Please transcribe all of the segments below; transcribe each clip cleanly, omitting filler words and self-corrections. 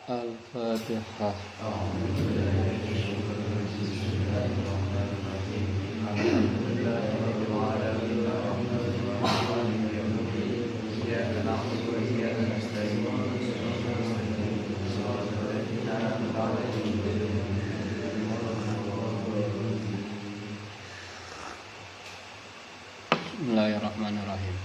Al-Fatihah. Bismillahirrahmanirrahim.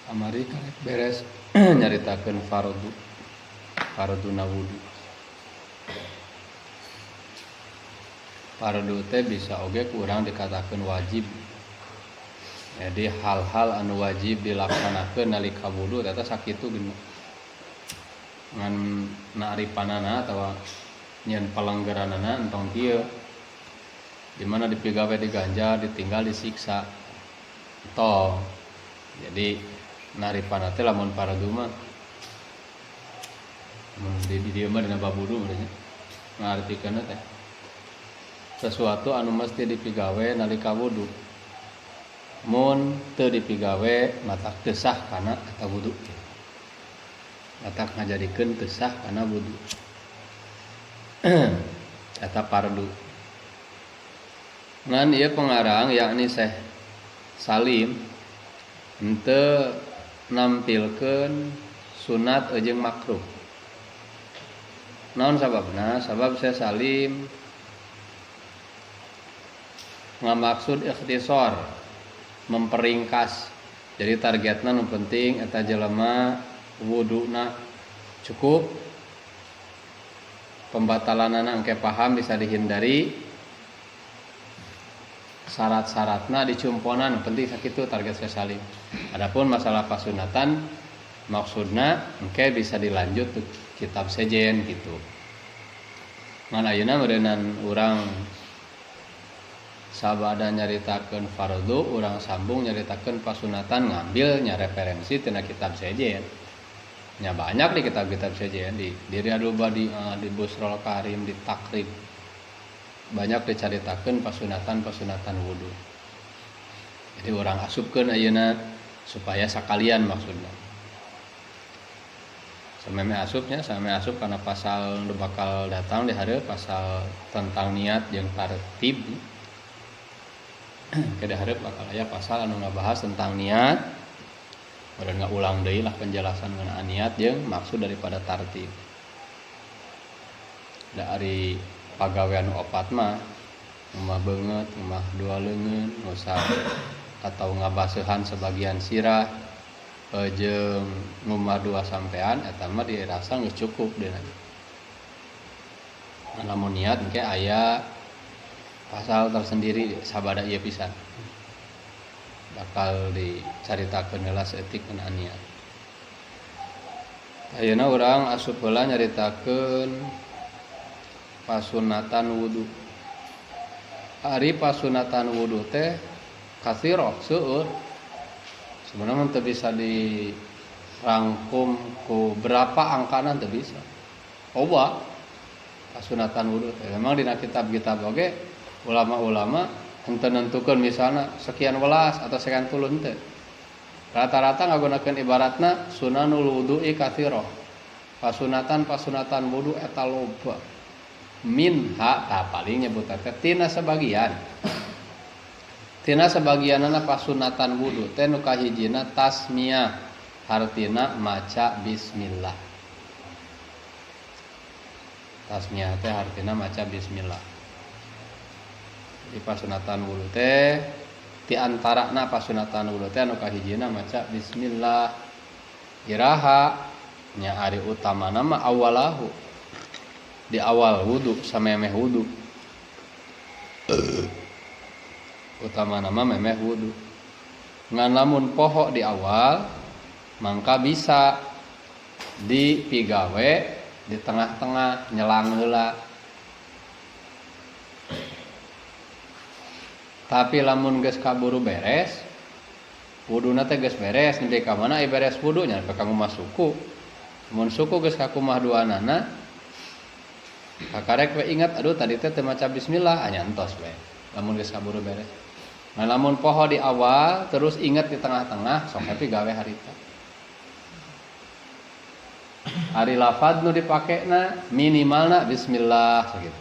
Kamari karek beres nyaritakeun fardu, farduna wudu. Fardu teh bisa oge ku urang dikatakeun wajib. Jadi hal-hal anu wajib dilaksanakeun nalika wudu eta sakitu geuning. Ngan naaripanana atawa nyeun palanggeranana entong kieu. Di mana dipigawe diganjar, ditinggal disiksa. Entong. Jadi naripana teh lamun fardu mah mun di dieu mah dina bab wudu meureun nya. Ngartikeunna teh sesuatu anu mesti dipigawe nalika wudu. Mun teu dipigawe matak teu sah kana eta wudu. Matak ngajadikeun teu sah kana wudu. Eta fardu. Ngan ieu pengarang yakni Syekh Salim henteu nampilkeun sunat jeung makruh. Naon sababna? Sabab Syekh Salim ngamaksud ikhtisar, memperingkas. Jadi targetna nu penting eta jelema wuduna cukup, pembatalanana engke paham bisa dihindari, syarat-syaratna dicumponan, nu penting sakitu target Syekh Salim. Adapun masalah pasunatan maksudna engke bisa dilanjut ke kitab sejen gitu. Ngan ayeuna meureunnan urang sabada nyaritakeun fardu, urang sambung nyaritakeun pasunatan, ngambil nya referensi tina kitab sejen. Nya banyak di kitab-kitab sejen, di Riyadul Badi'ah, di Busrul Karim, di Takrib. Banyak dicaritakeun pasunatan-pasunatan wudu. Jadi urang asupkeun ayeuna supaya sakalian maksudna. Sameme asupnya, sameme asup karena pasal nu bakal datang di hareup, pasal tentang niat jeung tartib. Ke hareup bakal aya pasal anu ngabahas tentang niat. Udah ngaulang deui lah penjelasan ngeunaan niat jeung maksud daripada tartib. Da ari pagawean opat mah ngumah beungeut, ngumah dua leungeun, ngusap atau ngabaseuhan sebagian sirah jeung ngumah dua sampean eta mah dirasa geus cukup dina. Lamun niat engke aya pasal tersendiri sabada ieu pisan. Bakal dicaritakeun heula saeutik ngeunaan niat. Ayeuna urang asup heula nyaritakeun pasunatan wudu. Ari pasunatan wudu teh katsiroh seueur. Sebenarnya teu bisa dirangkum ku berapa angkana teu bisa. Loba pasunatan wudu teh. Memang dina kitab-kitab oge ulama-ulama henteu nentukeun misalna sekian welas atau sekian puluh henteu. Rata-rata ngagunakeun ibaratna sunanul wudu'i katsiroh. Pasunatan-pasunatan wudu eta loba. Minha tah paling nyebut teh tina sebagian. Tina sebagianana pasunatan wudu teh nu kahijina tasmiyah, hartina maca bismillah. Tasmiyah teh hartina maca bismillah. Di pasunatan wudu teh di antarana pasunatan wudu teh anu kahijina maca bismillah. Iraha nya ari utamana mah awalahu. Di awal wudu samemeh wudu. Utamana mah memeh wudu. Ngan lamun poho di awal mangka bisa dipigawe di tengah-tengah nyelang heula. Tapi lamun geus kaburu beres, wuduna teh geus beres nepi ka mana ieu beres wudu nya nepi ka ngumah suku. Mun suku geus kakumah duanana, kakarek we ingat aduh tadi teh teu maca bismillah, anya entos we. Lamun geus kaburu beres. Nah, lamun poho di awal terus ingat di tengah-tengah sok happy gawe harita. Ari lafadz nu dipakena minimalna bismillah sakitu.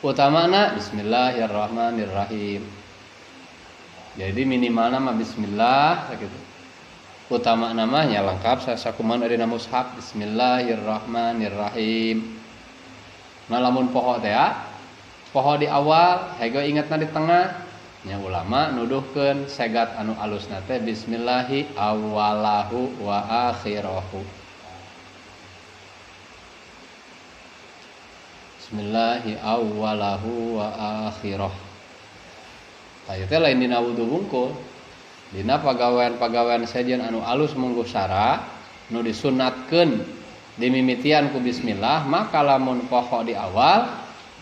Utamana bismillahirrahmanirrahim. Jadi minimalna mah bismillah sakitu. Utama namanya lengkap sakumaha dina mushaf bismillahirrahmanirrahim. Nah lamun poho teh poho di awal hego ingetna di tengah nya ulama nuduhkeun segat anu alusna teh bismillahi awalahu wa akhirahu. Bismillahi awalahu wa akhirah. Tah ieu teh lain dina wudu wungkul. Dina pagawean-pagawean sejen anu alus mungguh sara nu disunatkeun dimimitian ku bismillah, maka lamun poho di awal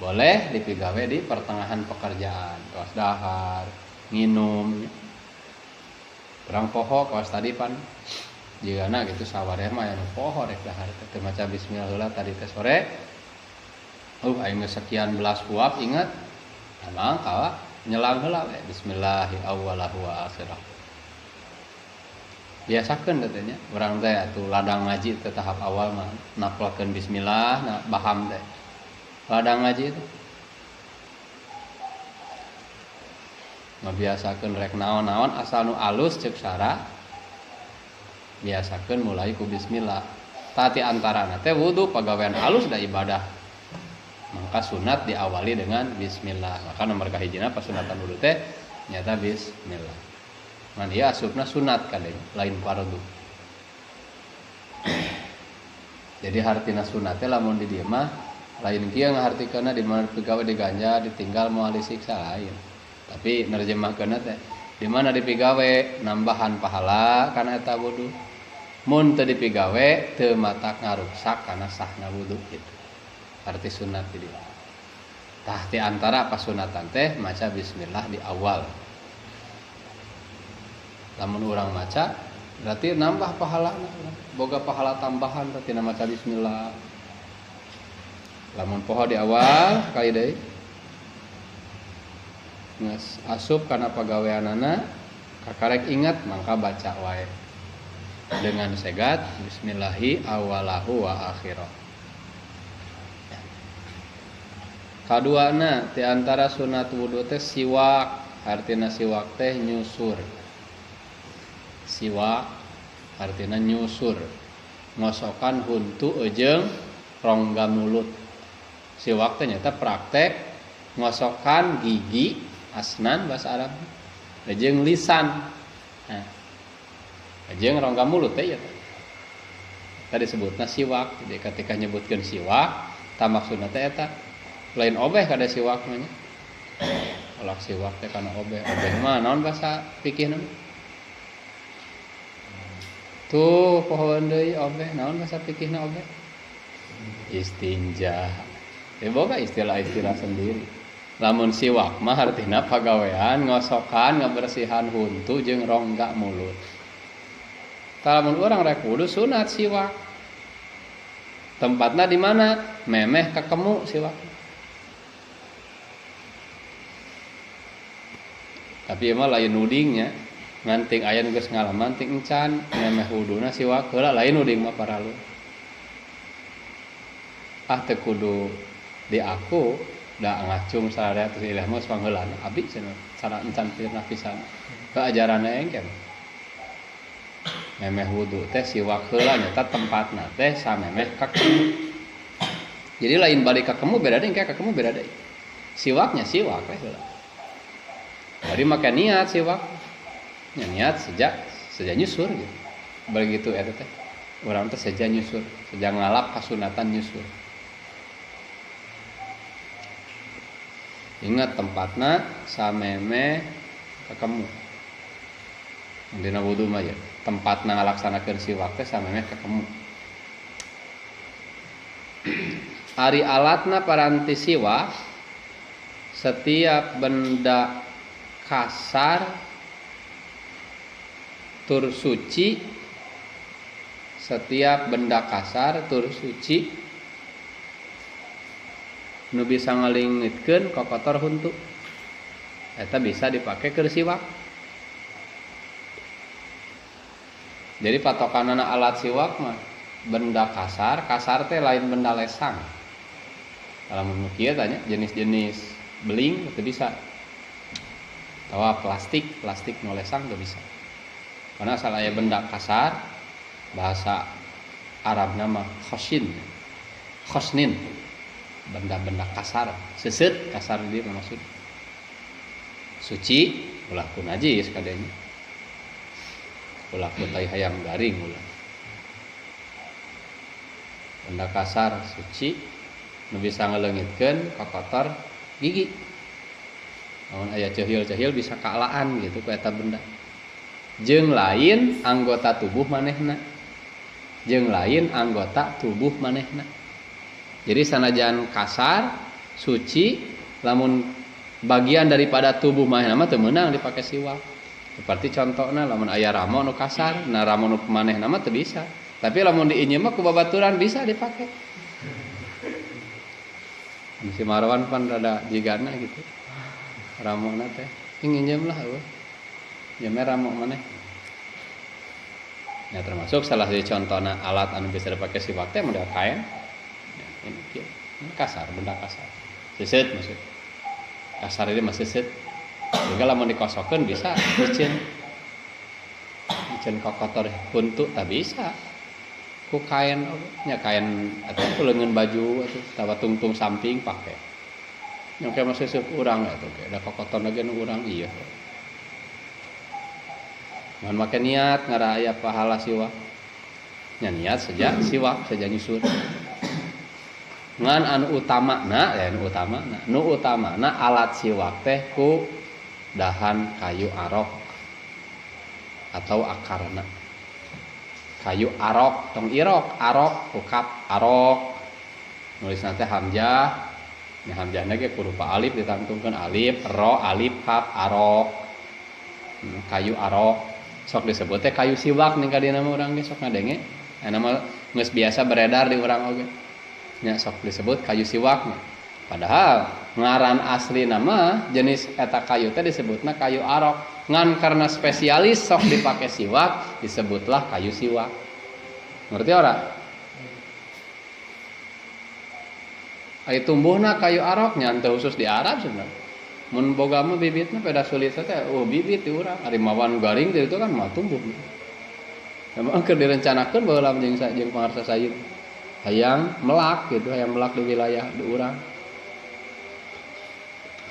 boleh dipigawe di pertengahan pekerjaan, kawas dahar, nginum. Urang poho kawas tadi pan jigana gitu sawareh mah aya nu poho rek dahar teh teu maca bismillah heula tadi teh sore. Aing geus sekian belas huap ingat. Emang kawa nyelang heula we bismillahi awwalahu wa akhirah. Biasakeun teh nya urang teh atuh ladang ngaji teh tahap awal mah napelkeun bismillah na baham teh. Ladang ngaji teh ngabiasakeun rek naon-naon asal nu alus ceuk sara biasakeun mulai ku bismillah. Tati antarana teh wudu pagawean alus da ibadah. Maka sunat diawali dengan bismillah. Maka nomor kahijina pasunatan wudu teh nyata bismillah. Ngan ieu asupna sunat kadeng, lain fardu. Jadi hartina sunat teh lamun di dieu mah lain kieu ngahartikeunna di mana dipigawe diganja ditinggal moal disiksa lain. Tapi nerjemahkeunna teh di mana dipigawe nambahan pahala kana eta wudu. Mun teu dipigawe teu matak ngaruksak kana sahna wudu kitu. Arti sunat di dieu. Tah ti antara pasunatan teh maca bismillah di awal. Lamun urang maca berarti nambah pahalana, boga pahala tambahan berarti maca bismillah. Lamun poho di awal sekali deui geus asup kana pagaweanana kakarek ingat mangka baca wae dengan segat bismillahi awalahu wa akhirah. Kaduana ti antara sunat wudu teh siwak, artina siwak teh nyusur. Siwak artina nyusur. Ngosokan huntu jeung rongga mulut. Siwak teh nyata praktek ngosokan gigi asnan bahasa Arab jeung lisan. Nah, jeung rongga mulut teh ya. Tadi disebutna siwak. Jadi ketika nyebutkeun siwak, tah maksudna teh eta lain obeh kada siwak mah nya. Olak siwak teh kana obeh. Obeh mah naon bahasa fikihna? Tuh pohoan deui obeh, naon bahasa fikihna obeh? Istinja. Ya boga istilah-istilah sendiri. Lamun siwak mah artina pagawean ngosokan ngabersihan huntu jeung rongga mulut. Tah lamun urang rek wudu sunat siwak. Tempatna di mana? Memeh kakemu siwak. Tapi ieu mah lain nudingnya. Nganting aya nu geus ngalaman ting encan memeh wuduna siwak heula lain nuding mah paralu. Ah teu kudu di aku da ngacung sararea terus ilah mah pangheulana abdi cenah cara encan pernah pisan. Keajaranna engke. Memeh wudu teh siwak heula nyata tempatna teh samemeh kakemu. Jadi lain balik kakemu beda deui engke kakemu beda deui. Siwaknya siwak we heula. Jadi make niat siwak. Ya, niat sejak nyusur gitu. Begitu eta teh. Urang teh sejak nyusur, sejak ngalap kasunatan nyusur. Ingat tempatna sameme kakemu. Dina wudu mah ya, tempatna ngalaksanakeun siwak teh sameme kakemu. Ari alatna paranti siwak setiap benda kasar tur suci, setiap benda kasar tur suci nu bisa ngalingitkeun kokotor huntu eta bisa dipake keur siwak. Jadi patokanana alat siwak mah Benda kasar, kasar teh lain benda lesang. Kalau mun kieu tanya jenis-jenis beling teu bisa. Atawa plastik, plastik nu lesang teu bisa. Karena asal aya benda kasar, bahasa Arabna mah khoshin. Khosnin. Benda-benda kasar, seuseut kasar di dieu maksud. Suci ulah ku najis kadenya. Ulah ku tai hayam garing ulah. Benda kasar suci nu bisa ngaleungitkeun kokotor gigi. Lamun aya ceuhil-ceuhil bisa kaalaan gitu ku eta benda. Jeung lain anggota tubuh manehna. Jeung lain anggota tubuh manehna. Jadi sanajan kasar suci lamun bagian daripada tubuh manehna mah teu meunang dipake siwak. Seperti contohna lamun aya ramo nu kasar, nah ramo nu manehna mah teu bisa. Tapi lamun diinjem mah ku babaturan bisa dipake. Si Marwan pan rada jigana gitu. Ramona teh nginjem lah eueuh. Jeme ramo maneh. Ya termasuk salah satu contohna alat anu bisa dipake siwak teh model kain. Ya, ini kieu. Ini kasar, benda kasar. Seuseut maksud. Kasar ini mah seuseut. Sehingga lamun dikosokeun bisa licin. Licin kokotor huntu tak bisa. Ku kain nya kain atau ku leungeun baju atuh tawa tungtung samping pake. Nya ke masih seuk urang atuh ke da kokotor lagi nu urang iya. Mun make niat ngarah aya pahala siwak. Nya niat saja siwak saja nyusur. Ngan anu utamana ya anu utamana, nu utamana alat siwak teh ku dahan kayu arok atau akarna. Kayu arok tong irok, arok kukap arok. Nulisna teh hamzah. Nya hamzahna ge kurupa alif ditangtungkeun alif, ro, alif, kaf, arok. Kayu arok sok disebut teh kayu siwak ning ka dieuna mah urang ge sok ngadenge. Aya mah geus biasa beredar di urang oge. Nya sok disebut kayu siwak. Padahal ngaran asli nama jenis eta kayu teh disebutna kayu arok. Ngan karena spesialis sok dipake siwak disebutlah kayu siwak. Ngerti ora? Ai tumbuhna kayu arok nya teu khusus di Arab sebenarnya. Mun boga mah bibitna peda sulit teh oh bibit di urang. Ari mawan garing teh itu kan mah tumbuh. Emang keur direncanakeun baheula jeung jeung pangarsa sayur. Hayang melak gitu, hayang melak di wilayah di urang.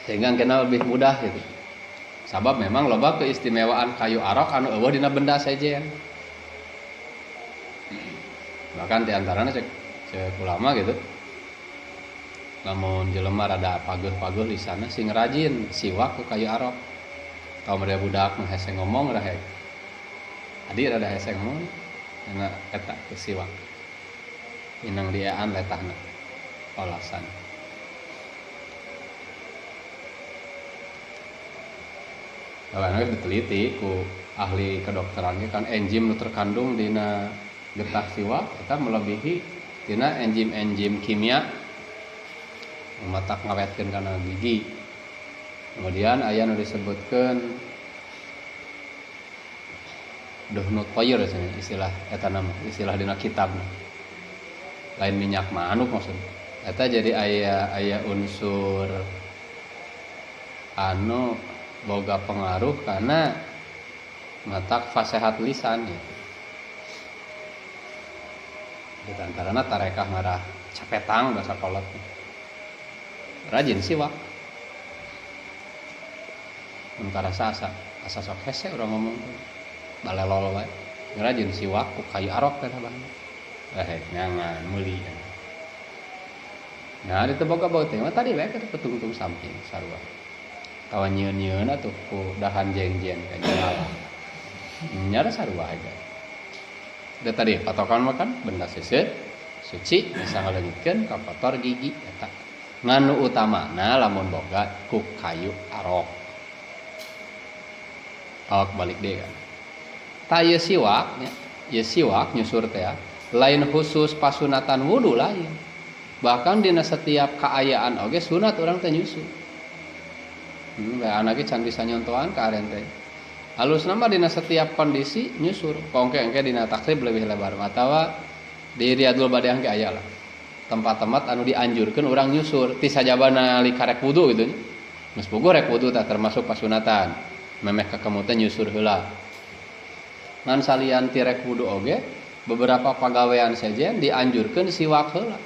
Sehingga kena lebih mudah gitu. Sabab memang loba keistimewaan kayu arok anu eueuh dina benda sejen. Bahkan di antarana cek ulama gitu. Lamun jelema rada pageuh-pageuh lisana sing rajin siwak ku kayu arok. Tau mere budak nu hese ngomong rah. Adi rada hese ngomong enak eta ku siwak. Inang diaan letahna olasan. Kalau diteliti ku ahli kedokteran kan enzim nu terkandung dina getah siwak eta melebihi dina enzim-enzim kimia matak ngawetkeun kana gigi. Kemudian aya nu disebutkeun duhnut toyir cenah istilah eta nama istilah dina kitabna. Lain minyak manuk maksudna. Eta jadi aya unsur anu boga pengaruh karena matak fasehat lisan gitu. Di antarana tarekah ngarah capetang bahasa kolot. Rajin siwak. Mun karasa asa sok hese urang ngomong teh. Balelol wae. Rajin siwak ku kayu arok teh bahan. Nyangan meuli. Nah, diteboga bau teh mah tadi bae ka petungtung samping sarua. Tawa nyieun-nyieun atuh ku dahan jengjen ka nyala. Nyara sarua ge. Da tadi patokan mah kan benda seuseut suci bisa ngaleungitkeun ka kotor gigi eta. Ngan nu utamana lamun boga ku kayu arok. Awak balik deui kan. Ta ieu siwak nya, ieu siwak nyusur teh ya, lain khusus pasunatan wudu lain. Bahkan dina setiap kaayaan oge sunat urang teh nyusu. Bae anak ge can bisa nyontohan ka aren teh. Halusna mah dina setiap kondisi nyusur. Kongke engke dina takrib lebih lebar atawa Di Riyadul Badiah ge aya lah. Tempat-tempat anu dianjurkeun urang nyusur ti sajabana karek wudu gitu nya. Geus puguh rek wudu tah termasuk pasunatan. Memeh kakemu teh nyusur heula. Ngan salian ti rek wudu oge beberapa pagawean sejen dianjurkeun siwak heula.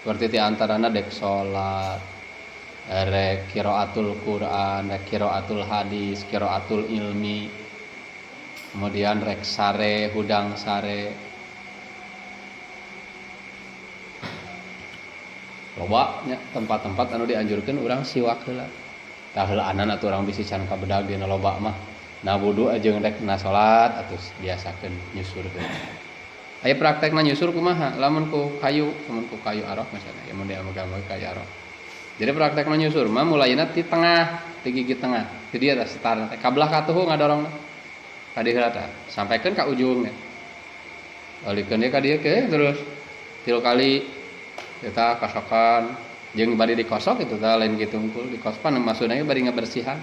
Seperti ti antarana dek salat, rek qiraatul Quran, rek qiraatul hadis, qiraatul ilmi. Kemudian rek sare, hudang sare. Loba nya tempat-tempat anu dianjurkeun urang siwak heula. Tah heulaanan atuh urang bisi can kabedag dina loba mah. Na wudu jeung rek na salat atuh biasakeun nyusur heula. Aya praktekna nyusur kumaha? Lamun ku kayu, lamun ku kayu arok misalnya, ya mun diambil kayu arok. Jadi praktekna nyusur mah mulaina ti tengah, ti gigi tengah. Ti dieu tah setarna teh kabelah katuhu ngadorongna. Ka dieu heula tah, sampaikeun ka ujungnya. Balikeun deui ka dieu ke terus 3 kali eta kosokan jeung bari dikosok itu tah lain kitu unggul dikospan maksudna bari ngabersihan.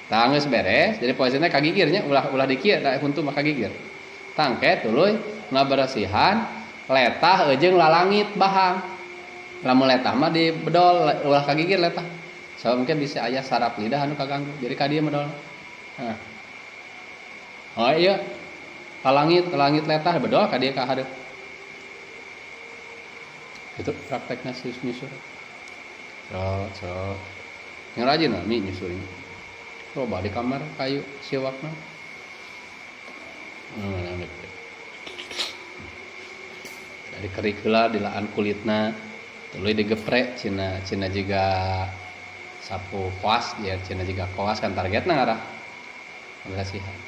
Tah geus beres, jadi posisina ka gigirnya ulah ulah dikieu da huntu mah ka gigir. Tangke tuluy ngabersihan letah jeung lalangit bahang. Lamun letah mah dibedol ulah ka gigir letah. Sabab mungkin bisa aya saraf lidah anu kaganggu. Jadi ka dieu medol. Nah. Oh iya. Lalangit, lalangit letah bedol ka dieu ka hareup. Itu prakteknya nyusur. Cerot, cerot. Yang rajin lah, mi nyusurnya. Coba di kamar kayu siwakna. Dari kerik heula dilaan kulitna, tuluy digeprek cina cina jiga sapu koas ya cina jiga koas kan targetna ngarah berasihan.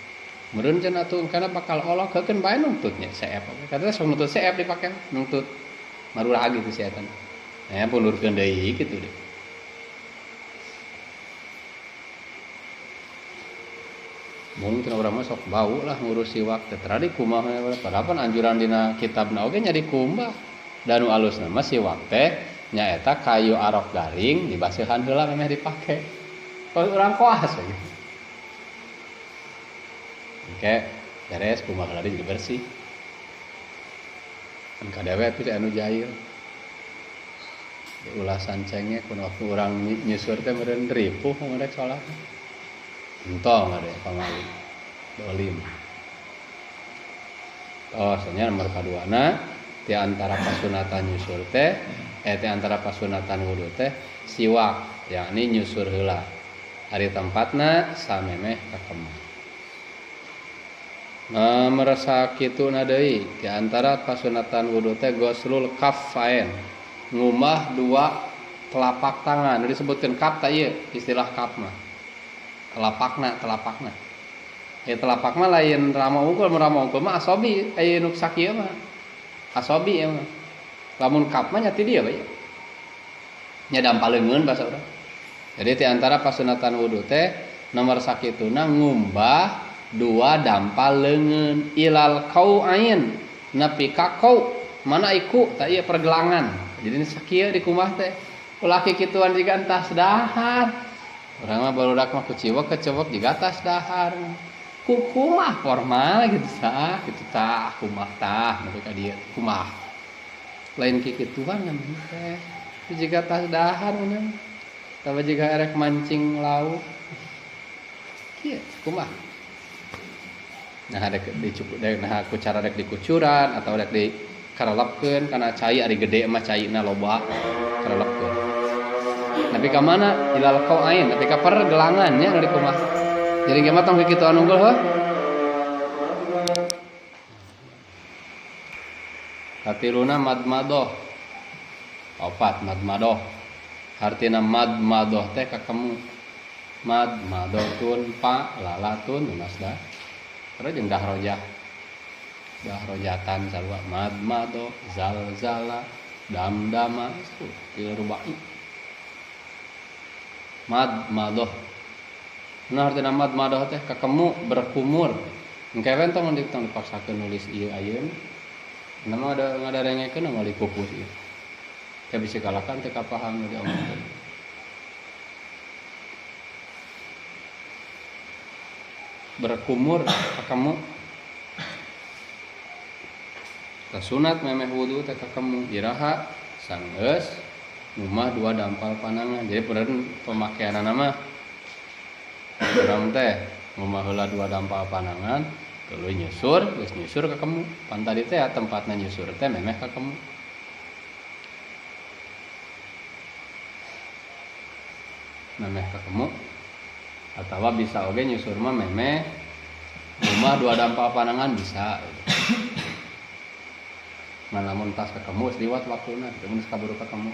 Meureun cenah atuh kana bakal olok heukeun bae nungtutnya seep. Katanya sok nuntut seep dipake nungtut. Marurah gitu si eta. Nah, pundurkeun deui kitu deh. Mungkin urang mah sok bau lah ngurus siwak teh tadi kumaha padahal pan anjuran dina kitabna oge nya dikumbah. Da nu alusna mah siwak teh nyaeta kayu arok garing dibaseuhan heula memeh dipake. Kalau urang koas we gitu. Oke, beres kumbah heula jadi bersih. Kan kadewe teh anu jahil. Di ulasan cengek kun waktu urang nyusur teh meureun ripuh mun rek salat. Entong ada pamali. Dolim. Oh, soalnya nomor kaduana di antara pasunatan nyusur teh di antara pasunatan wudu teh siwak, yakni nyusur heula. Ari tempatna samemeh kakemah. Nomor sakituna deui di antara pasunatan wudu teh ghuslul kaffain, ngumbah dua telapak tangan. Nu disebutkeun kaf tah ieu istilah kaf mah. Telapakna, telapakna. Telapak mah lain rama unggul, mun rama unggul mah asobi, aya nu sakieu mah. Asobi ieu mah. Lamun kaf mah nya ti dieu bae. Nya dampal leungeun basa urang. Jadi di antara pasunatan wudu teh nomor sakituna ngumbah dua dampal leungeun ilal kauain nepi ka kau mana iku tah ieu pergelangan. Jadi ini sakieu dikumbah teh. Ulah kikituan jiga entas dahar. Urang mah barudak mah kuciwek kecewek jiga tas dahar. Ku kumah formal gitu tah, kitu tah kumah tah nepi ka dieu kumah. Lain kikituan kan teh. Jiga tas dahar mun. Tah jiga erek mancing laut. Kieu kumah. Nah rek dicukur, nah ku cara rek dikucuran atau rek dikarelepkeun kana cai ari gede mah caina loba karelepkeun. Nepi ka mana? Ilal qauain, nepi ka pergelangan nya nu dikumbah. Jadi ge mah tong kitu anu unggul heuh. Katiluna madmadoh. Opat madmadoh. Hartina madmadoh teh kakemu. Madmadohtun pa lalatun masda. Terus jeung dahrojah. Dahrojatan sarua madmado zalzala damdama til rubai. Madmadoh. Nah artina madmadoh teh kakemu berkumur. Engke we tong dipaksakeun nulis ieu ayeuna. Nama ada ngadarengekeun moal dipupus ieu. Teu bisa kalakan teu kapaham nu diomongkeun. Berkumur kakemu. Tah sunat memeh wudu teh kakemu iraha sanggeus ngumah dua dampal panangan. Jadi bener pemakaianana mah urang teh ngumah heula dua dampal panangan tuluy nyusur, geus nyusur kakemu. Pan tadi teh tempatna nyusur teh memeh kakemu. Memeh kakemu atawa bisa oge nyusur mah memeh ngumah dua dampal panangan bisa. Ngan lamun tas kakemu geus liwat waktuna, kitu mun geus kaburu kakemu.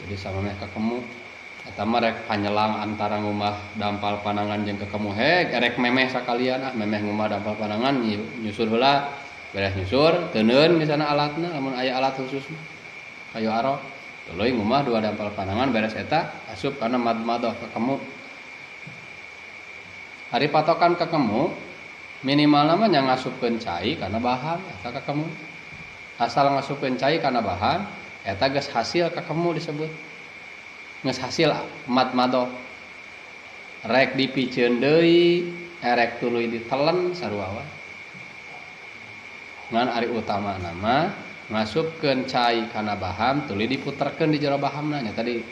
Jadi samemeh kakemu eta mah rek panyelang antara ngumah dampal panangan jeung kakemu heg erek memeh sakalian ah memeh ngumah dampal panangan nyusur heula beres nyusur teuneun misalna alatna lamun aya alat khusus kayu arok tuluy ngumah dua dampal panangan beres eta asup kana madmadah kakemu. Ari patokan kakemu minimalna mah nya ngasupkeun cai kana bahan eta kakemu. Asal ngasupkeun cai kana bahan eta geus hasil kakemu disebut. Geus hasil madmadah. Rek dipiceun deui, erek tuluy ditelen sarua wae. Ngan ari utamana mah ngasupkeun cai kana bahan tuluy diputerkeun di jero bahamna nya tadi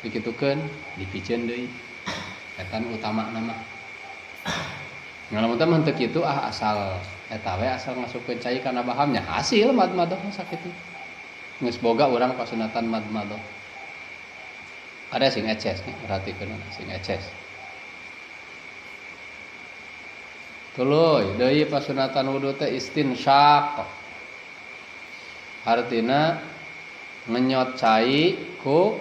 dikitukeun dipiceun deui. Eta nu utamana mah. Ngan lamun teh mah teu kitu ah asal eta we asal ngasupkeun cai kana bahamnya hasil madmadah mah sakitu. Geus boga urang pasunatan madmadah. Ada sing eces nya perhatikeun sing eces. Tuluy deui pasunatan wudu teh istinsyaq. Artina ngenyot cai ku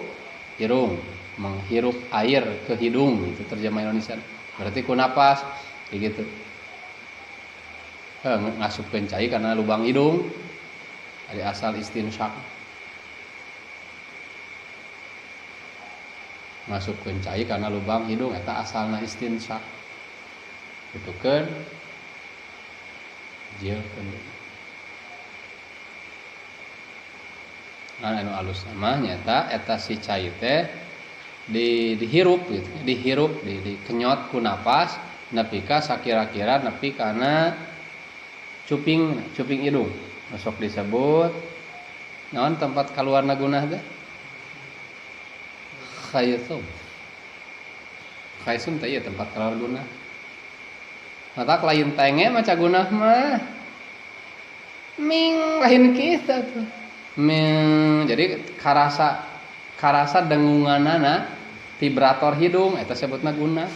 irung, menghirup air ke hidung itu terjemah Indonesia. Berarti ku napas gitu. Ngasupkeun cai karena lubang hidung. Ari asal istinsyaq. Ngasupkeun cai karena lubang hidung eta asalna istinsyaq. Ditukeun jieulkeun. Nah, anu alus mah nyaeta eta si cai teh dihirup gitu, dihirup, dikenyot ku napas nepi ka sakira-kira nepi kana cuping, cuping hidung. Sok disebut naon tempat kaluarna gunah teh? Khaythum. Khaythum teh ieu tempat kaluar gunah. Matak lain tenge maca gunah mah. Ming lain kitu tuh. Ming jadi karasa karasa dengunganana vibrator hidung eta sebutna gunah.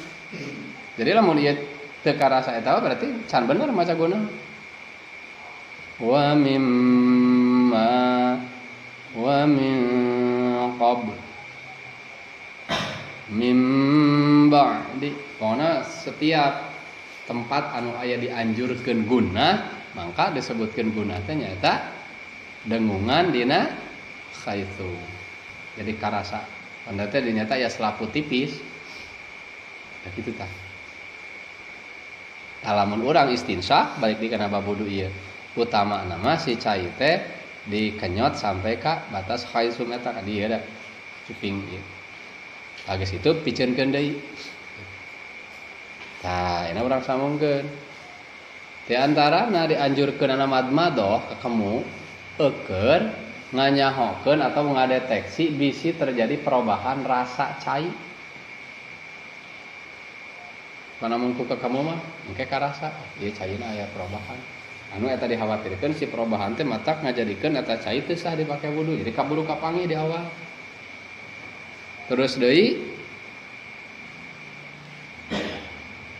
Jadi lamun ieu teu karasa eta berarti can bener maca gunah. Wa mimma wa min qabl min ba'di. Pokona setiap tempat anu aya dianjurkeun guna mangka disebutkeun guna teh nyaeta dengungan dina khaitu. Jadi karasa tanda teh dinyata ya selaput tipis. Ya kitu tah. Lamun urang istinsya balik di kana bab wudu ieu. Utama nama si cai teh dikenyot sampai ka batas khaisum eta ka dieu da cuping ieu. Geus itu piceunkeun deui. Tah, enak urang sambungkeun. Di antarana dianjurkeun madmadah kakemu eukeun nganyahokeun atau ngadeteksi bisi terjadi perubahan rasa cai. Mana mun ku kakemu mah engke karasa ieu caina aya perubahan. Anu eta dikhawatirkeun si perubahan teh matak ngajadikeun eta cai teu sah dipake wudu. Jadi kaburu kapanggih di awal. Terus deui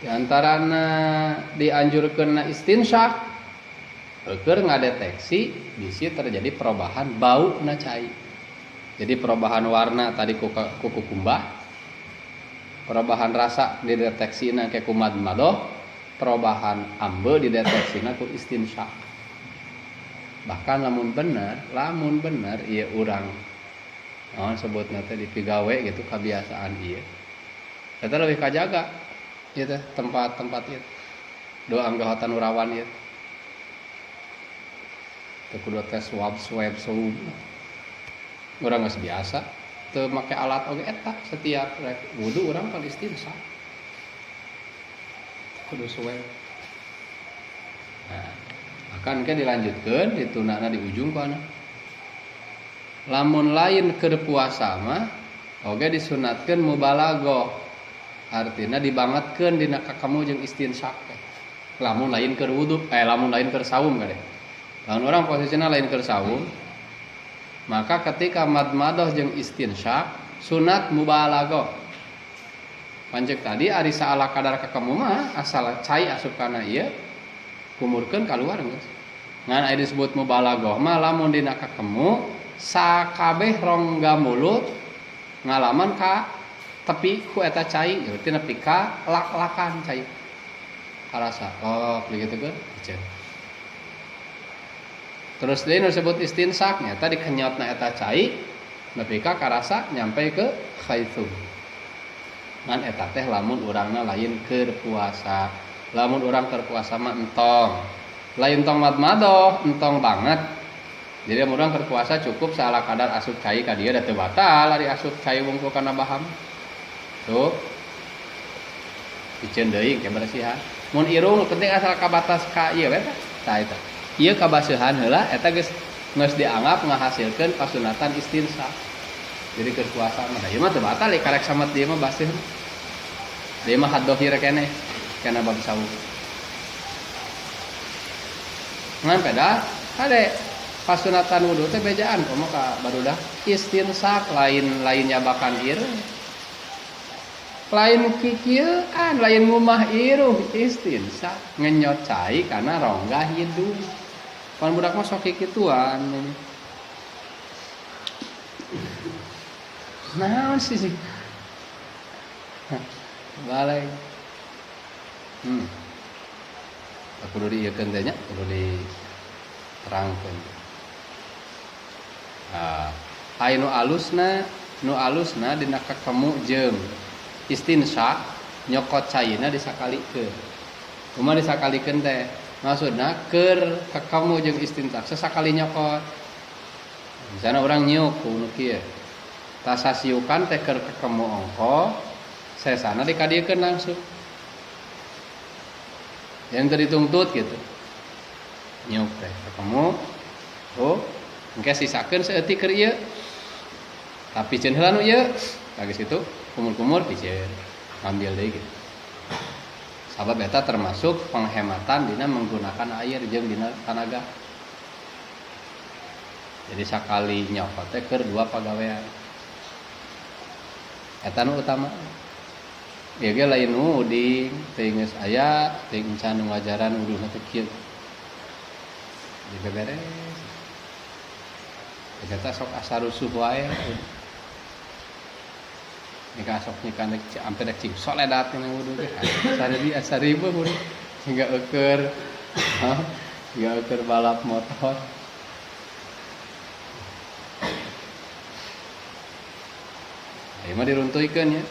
di antarana dianjurkeun istinsyak keur ngadeteksi bisi terjadi perubahan bau na cai. Jadi perubahan warna tadi ku kukumbah, perubahan rasa dideteksina ke ku madmadoh, perubahan ambe dideteksina ku istinsyak. Bahkan lamun bener ieu urang naon sebutna teh dipigawe gitu kebiasaan ieu. Eta leuwih kajaga ieu teh tempat-tempat ieu. Doa anggohotan urawan ieu. Teu kudu tes swab swab swab. Urang geus biasa teu make alat oge eta setiap rek wudu urang kan istinsa. Kudu swab. Nah, Bahkan ke dilanjutkeun ditundana di ujung ku anak. Lamun lain keur puasa mah oge disunatkeun mubalaghah. Artina dibangetkeun dina kakemu jeung istinsyak teh. Lamun lain keur wudu, lamun lain keur saum kade. Lamun urang posisina lain keur saum, maka ketika madmadah jeung istinsyak sunat mubalaghah. Pancek tadi ari saala kadar kakemu mah asal cai asup kana ieu kumurkeun kaluar geus. Ngan aya disebut mubalaghah mah lamun dina kakemu sakabeh rongga mulut ngalaman ka tepi ku eta cai berarti nepi ka lak-lakan cai. Karasa oh begitu kan. Terus deui nu disebut istinsak nya tadi kenyotna eta cai nepi ka karasa nyampe ke khaitsum. Ngan eta teh lamun urangna lain keur puasa. Lamun urang keur puasa mah entong. Lain tong madmadoh, entong banget. Jadi lamun urang keur puasa cukup salah kadar asup cai ka dieu da teu batal ari asup cai wungkul kana baham. Tuh. Piceun deui ke bersihan. Mun irung penting asal kabatas ka ieu we tah. Tah eta. Ieu kabaseuhan heula eta geus dianggap ngahasilkeun kasunatan istinsak. Jadi keur puasa mah ieu mah teu batal karek samet dieu mah baseuh. Dieu mah haddohir keneh kana bab saum. Ngan peda kade kasunatan wudu teh bejaan komo ka barudak istinsak lain lain nyabakan irung. Lain kikieuan, lain ngumah iruh istinsak ngenyot cai kana rongga hidung. Pan budak mah sok kikituan. Naon sih? Balik. Kudu diieukeun teh nya, kudu diterangkeun. Ah, aya nu alusna dina kakemu jeung istinsak nyokot caina disakalikeun. Kumaha disakalikeun teh? Maksudna keur kakemu jeung istinsak sesakali nyokot. Misalna urang nyiuk ku nu kieu. Tasasiukan teh keur kakemu ongko, sesana dikadiekeun langsung. Yang teu dituntut gitu. Nyiuk teh kakemu, oh, engke sisakeun saeutik keur ieu. Tapi ceun heula nu ieu. Lagi situ kumur-kumur piceun, ngambil deui gitu. Sabab eta termasuk penghematan dina menggunakan air jeung dina tanaga. Jadi sakali nyokot teh keur dua pagawean. Eta nu utama. Ieu ge lain nu uding, teu geus aya, teu encan nu ngajaran wuduna teh kieu. Jadi beberes. Eta sok asa rusuh wae. Nika sok nika nek ampe dek cing soledat kana wudu teh. Saredi asa ribu wudu. Hingga eueur. Hingga eueur balap motor. Ieu mah diruntuikeun nya.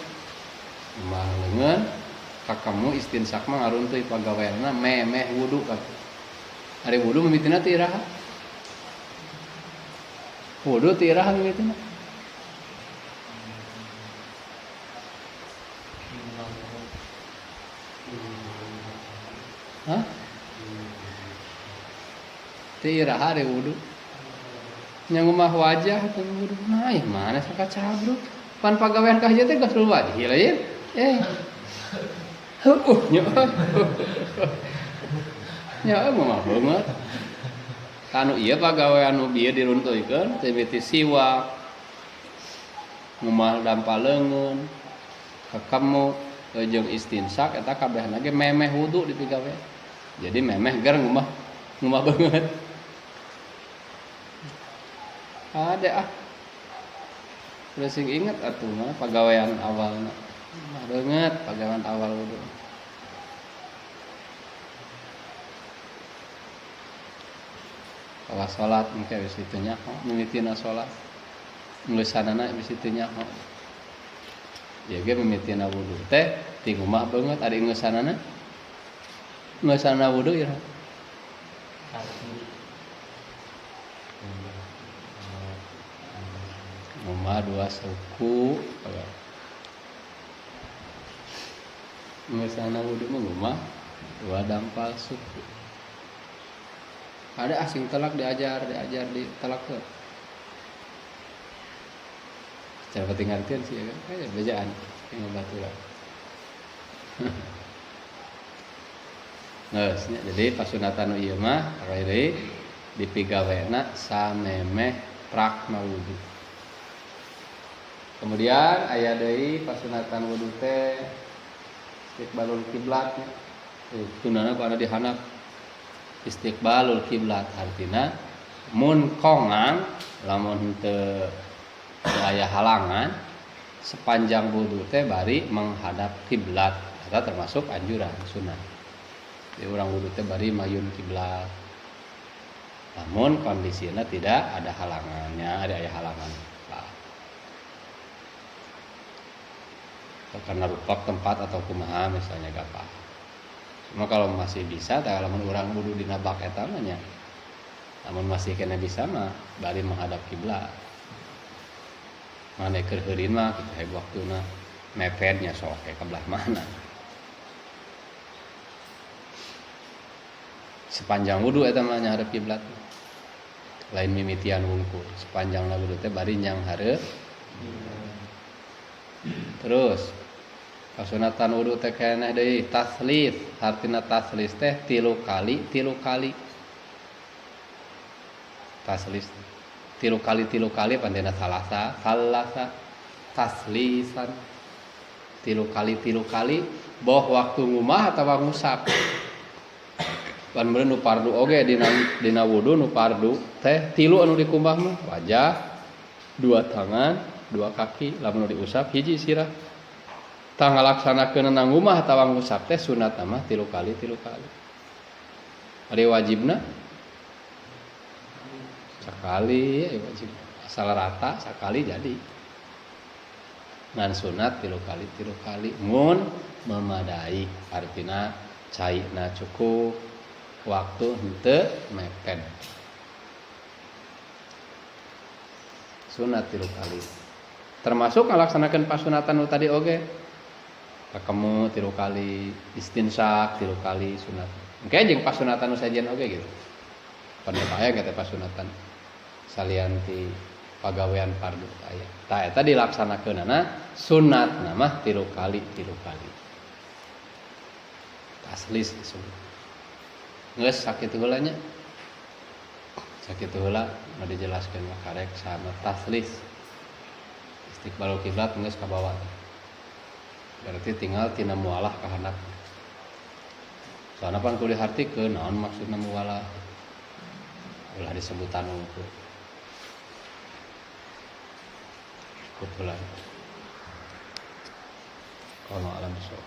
Mah leungeun kakemu istinsak mah ngaruntuy pagaweanna memeh wudu kan. Ari wudu mimitina teh iraha? Wudu teh iraha mimitina? Hah? Teh iraha ari wudu? Nya ngumah wajah teh wudu. Nah, ieu mana sakacabruk? Pan pagawean ka hiji teh gasul wajah lain. Heuh nya. Nya mah beungeut. Kanu ieu pagawean nu bieu diruntuikeun teh miti siwak. Ngumah dampal leungeun, kakemu jeung istinsak eta kabehna ge memeh wudu dipigawe. Jadi memeh ger ngumah beungeut. Ada ah. Udah sing inget atuh mah pagawean awalna. Mah beungeut pagawean awal wudu. Kawas salat engke geus kitu nyaho, mimitina salat. Ngeusanana geus kitu nyaho. Ieu ge mimitina wudu teh ti ngumah beungeut ari ngeusanana. Ngeusanana wudu iraha? Ngumah dua suku. Ngeusanana wudu mah ngumah dua dampal suku. Ada asing telak diajar, diajar di telak tuh. Secara penting ngertian sih ya kan, kayak bejaan yang baturan. Nah, jadi pasunatan ieu mah deui dipigawena samemeh prakna wudu. Kemudian aya deui pasunatan wudu teh istiqbalul kiblat nya. Tunana ku anu dihandap istiqbalul kiblat artina mun kongang lamun teu aya halangan sepanjang wudu teh bari menghadap kiblat eta termasuk anjuran sunnah. Jadi urang wudu teh bari mayun kiblat. Namun kondisinya tidak ada halangannya, ada aya halangan. Atau karena rupak tempat atau kumaha misalnya gapah. Cuma kalau masih bisa tah lamun urang wudu dina bak eta mah nya. Lamun masih kena bisa mah bari menghadap kiblat. Mane keur heurin mah kitu heg waktuna mepetnya sok ke belah mana. Sepanjang wudu eta mah nyahadep kiblat. Lain mimitian wungkul, sepanjang wudu teh bari nyang hareup. Terus kasunatan wudu teh keneh deui taslis, hartina taslis teh 3 kali 3 kali. Taslis 3 kali 3 kali pandena salasa, salasa taslisan. 3 kali 3 kali boh waktu ngumah atawa ngusap. Pan meureun nu fardu oge dina wudu nu fardu teh 3 anu dikumbah mah wajah, 2 tangan, 2 kaki, lamun diusap hiji sirah. Tah ngalaksanakeun ngumah atawa ngusap teh sunat mah 3 kali 3 kali. Ari wajibna sakali ya wajib. Asal rata sakali jadi. Ngan sunat 3 kali 3 kali mun memadai artina caina cukup waktu henteu mepet. Sunat 3 kali. Termasuk ngalaksanakeun pasunatan nu tadi oge. Kakemu 3 kali, istinsak 3 kali sunat. Engke jeung pasunatan nu sejen oge gitu. Pan aya ge teh pasunatan salian ti pagawean fardu aya. Tah eta dilaksanakeunana sunatna mah 3 kali 3 kali. Taslis disebut. Geus sakitu heula nya. Sakitu heula nu dijelaskeun mah karek sama taslis. Istiqbalul kiblat geus kabawa. Berarti tinggal tina mualah ka handap. Soalna pan kudu dihartikeun naon maksudna mualah. Ulah disebutan unggul. Cukup heula. Kalau alam sok.